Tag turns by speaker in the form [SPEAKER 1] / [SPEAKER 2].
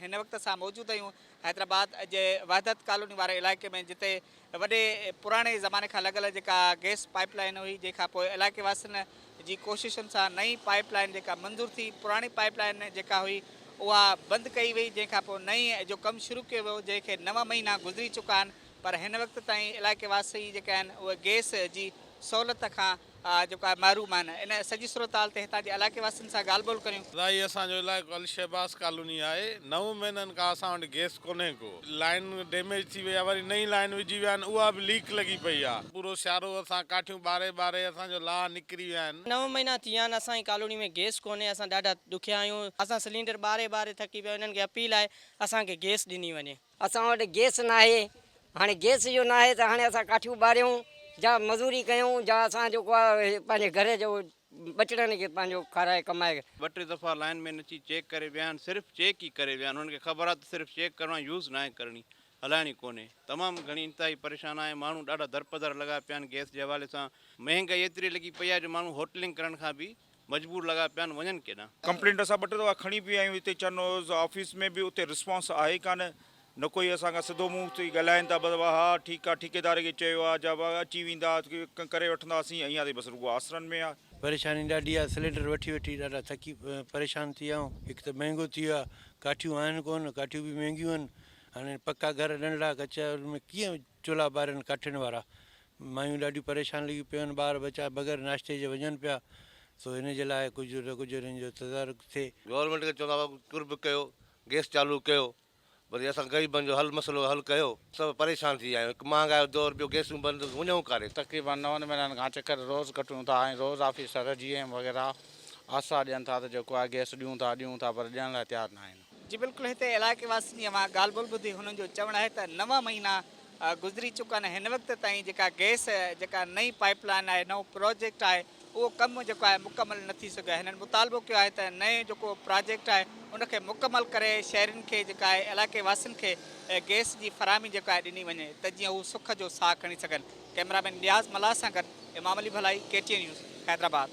[SPEAKER 1] هن وقت اسان موجود آهيون حيدرآباد جي وحدت ڪالوني واري علائقي ۾ جتي وڏي پراڻي زماني کان لڳل جيڪا گئس پائيپ لائين هئي جنهن کان پوء علائقي واسين جي ڪوششن سان نئين پائيپ لائين جيڪا منظور ٿي پراڻي پائيپ لائين جيڪا هئي اها بند ڪئي وئي جنهن کان پوء نئين جو ڪم شروع ڪيو ويو جنهن کي نو مهينا گذري چڪا آهن پر هن وقت تائين علائقي واسي جيڪا آهن اهي گئس جي سهولت کان جيڪو آهي محروم آهن ان سڄي صورتحال تي هتان جي علائقي واسين سان ڳالهه ٻولهه ڪريون.
[SPEAKER 2] رائي اسان جو علائقو الشهباز ڪالوني آهي نو مهينن کان اسان وٽ گيس ڪونهي ڪو لائين ڊيميج ٿي وئي آهي وري نئين لائين وجهي ويا آهن اها به ليڪ لڳي پئي آهي پورو سيارو اسان ڪاٺيون ٻاري ٻاري اسان جو لاهه نڪري ويا آهن.
[SPEAKER 3] نو مهينا ٿي ويا آهن اسان جي ڪالوني ۾ گيس ڪونهي اسان ڏاڍا ڏکيا آهيون اسان سلينڊر ٻاري ٻاري ٿڪي پيا آهيون انهن کي اپيل آهي اسان کي گيس ڏني وڃي.
[SPEAKER 4] اسان وٽ گيس ناهي، هاڻي گيس جو ناهي ته هاڻي اسان ڪاٺيون ٻاريون جا مزوري ڪيون جا اسان جيڪو آهي پنهنجي گهر جو ٻچڙن کي پنهنجو کارائي ڪمائي.
[SPEAKER 5] ٻه ٽي دفعا لائن مين اچي چيڪ ڪري ويا آهن صرف چيڪ ئي ڪري ويا آهن انهن کي خبر آهي ته صرف چيڪ ڪرڻو آهي يوز ناهي ڪرڻي هلائڻي ڪونهي تمام گهڻي انتهائي پريشان آهي ماڻهو ڏاڍا درپدر لڳا پيا آهن گيس جي حوالي سان مهنگائي ايتري لڳي پئي آهي جو ماڻهو هوٽلنگ ڪرڻ کان به مجبور لڳا پيا آهن وڃن ڪيڏانهن.
[SPEAKER 6] ڪمپلينٽ اسان ٻه ٽي دفعا کڻي به آيون هتي چنوز آفيس ۾ به اتي رسپانس آهي ڪانه نه ڪوئي اسان کان سڌو منهن ٿي ڳالهائين ٿا بس ها ٺيڪ آ ٺيڪيدار کي چيو آ جا اچي ويندا ڪري وٺنداسين ائين تي بس رڳو آسرن ۾ آ.
[SPEAKER 7] پريشاني ڏاڍي آ سلينڊر وٺي وٺي ڏاڍا ٿڪي پريشان ٿي ويا آهيون هڪ ته مهنگو ٿي ويو آ ڪاٺيون آهن ڪونه ڪاٺيون به مهنگيون آهن هاڻي پڪا گهر ننڍڙا ڪچا ان ۾ ڪيئن چولها ٻارين ڪاٺين وارا مايون ڏاڍيون پريشان لڳيون پيون آهن، ٻار ٻچا بغير ناشتي جي وڃن پيا، سو ان جي لاء ڪجهه نه ڪجهه انهن جو تدارڪ ٿئي.
[SPEAKER 8] گورنمينٽ کي چوندا هئا قرب ڪيو گئس چالو ڪيو وري اسان غريبن جو حل مسئلو حل ڪيو سڀ پريشان ٿي ويا آهيون هڪ مهانگائي جو دور ٻيو گئسون بند وڃون ڪاڏي.
[SPEAKER 9] تقريبن نون مهينن کان چڪر روز ڪٽيون ٿا ۽ روز آفيسر جي ايم وغيره آسرا ڏين ٿا ته جيڪو آهي گئس ڏيون ٿا ڏيون ٿا پر ڏيڻ لاء تيار ناهن.
[SPEAKER 1] جي بلڪل هتي علائقي واسين جي اوهان ڳالهه ٻولهه ٻڌي هنن جو چوڻ آهي ته نو مهينا گذري چڪا آهن هن وقت تائين جيڪا گئس جيڪا نئين پائيپ لائين آهي نئون پراجيڪٽ آهي اهو ڪم جيڪو آهي مڪمل نه ٿي سگهيو آهي هنن مطالبو ڪيو آهي ته نئين جيڪو پراجيڪٽ آهي ان کي مڪمل ڪري شهرين کي جيڪا آهي علائقي واسين کي گئس جي فراهمي جيڪا آهي ڏني وڃي ته جيئن هو سک جو ساهه کڻي سگهن ڪئميرا مين نياز ملاح سان گڏ Imam Ali Bhalai K T N news Hyderabad.